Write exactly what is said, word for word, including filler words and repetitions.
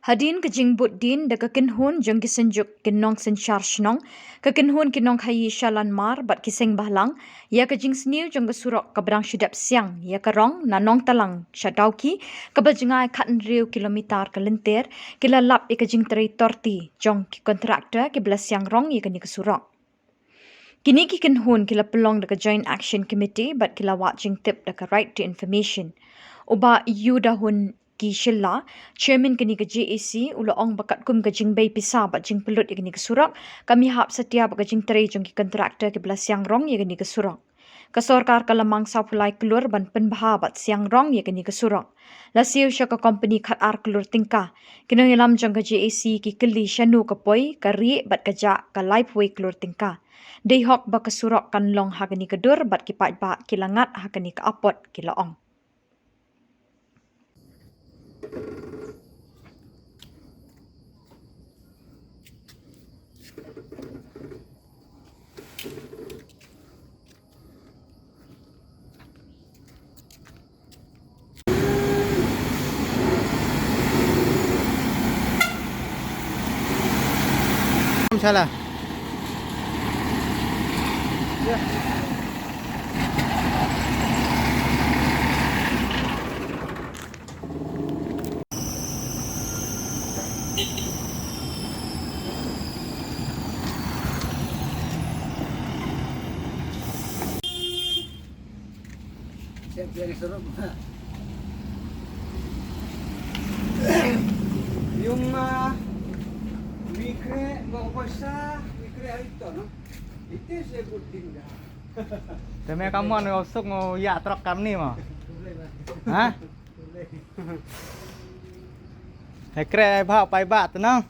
Hadien ka jingbud dien da ka kynhun jong ki synjuk ki nongsynshar shnong, ka kynhun ki nongkhaii shalan mar bad ki seng bhalang ïa ka jingsniew jong ka surok kaba dang shu dep siang ïa ka rong na Nongtalang sha Dawki, kaba jngai khathynriew kilometer ka lynter, ki la lap ïa ka jingtrei torti jong ki kontraktor kiba la siang rong ïa kane ka surok. Kine ki kynhun ki la pynlong da ka Joint Action Committee bad ki la wad jingtip da ka Right to Information. U Bah Yudahun Ki Shylla, Chairman kane ka J A C, u la ong ba katkum ka jingbei pisa bad jingpynlut ïa kane ka surok, kam ïahap satia bad ka jingtrei jong ki kontraktor kiba la siang rong ïa kane ka surok. Ka sorkar ka la mang sawphew lai klur ban pynbha bad siang rong ïa kane ka surok. La siew sha ka kompani khatar klur tyngka. Ki nongïalam jong ka J A C ki kylli shano ka poi, ka rieh bad ka jah ka laiphew klur tyngka. Dei hok ba ka surok kan long ha kane ka dur bad ki paidbah ki la ngat ha kane ka apot, ki la ong. Salah. Yung, ah, mikre, ba ko sa, mikre ay to, no? Ite se budinda. Teme kamu anu usuk ngo ya truk karni mo. Ha? Hekre ba pai ba tenang.